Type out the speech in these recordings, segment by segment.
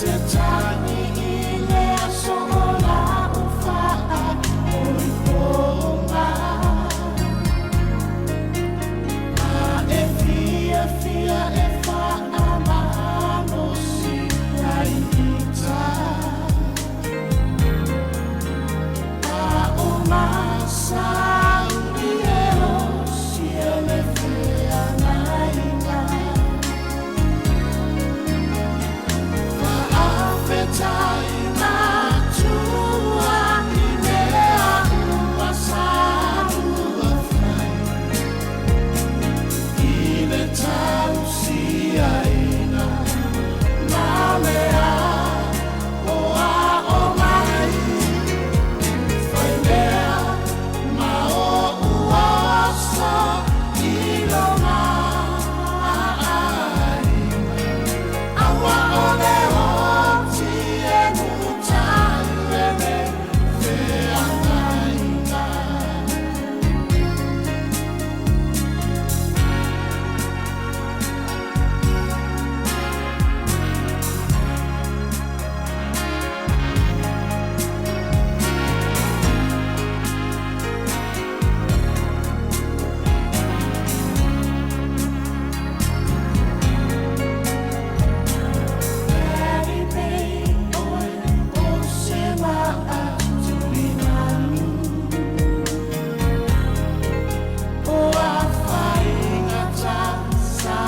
te tagi i le aso o la'u faaoipoga. A e fiafia e faamalosi ai ita. A o masauni e osia le feagaiga. Fa'afetai Matua i mea uma sa lua fai i le tausiaina ma le aʻoaʻo mai. Fai mea ma o'u oso i lō aiga. Aua o le oti e mutai e le feagaiga. Daddy pei oe o se waa tulimalu. O afaigata sa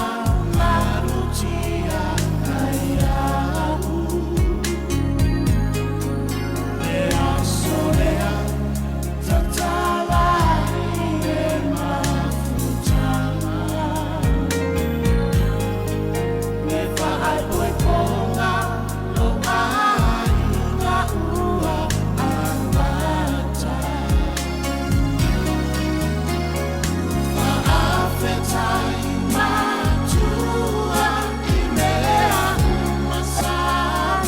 malutia ai a'u. Le aso lea tatala ai le mafutaga. Le faaoipoipoga lō aiga ua amata. Fa'afetai Matua i mea uma sa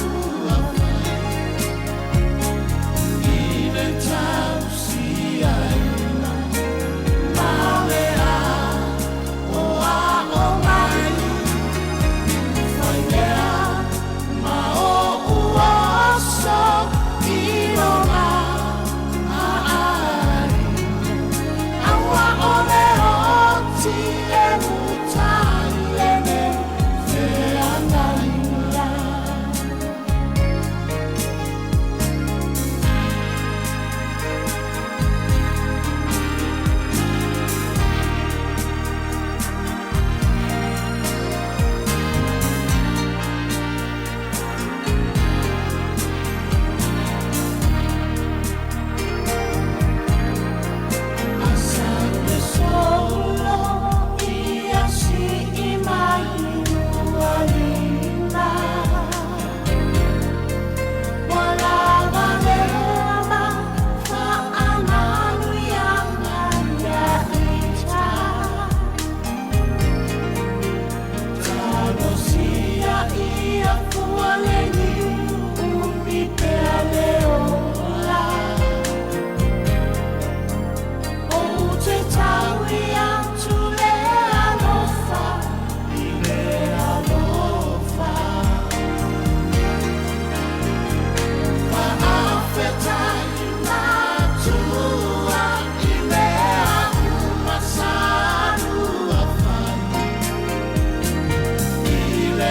lua fai i le tausiaina ma le aʻoaʻo mai. Fai mea ma o'u oso i lō aiga. Aua o le oti e mutai e le feagaiga. Asa solo ia si'i mai lualima. Ua lava lea ma faamanuiaga ia ita. Talosia ia fua le niu umi pea le ola. Ou te taui atu le alofa i le alofa. Fa'afetai Matua i mea uma sa lua fai i le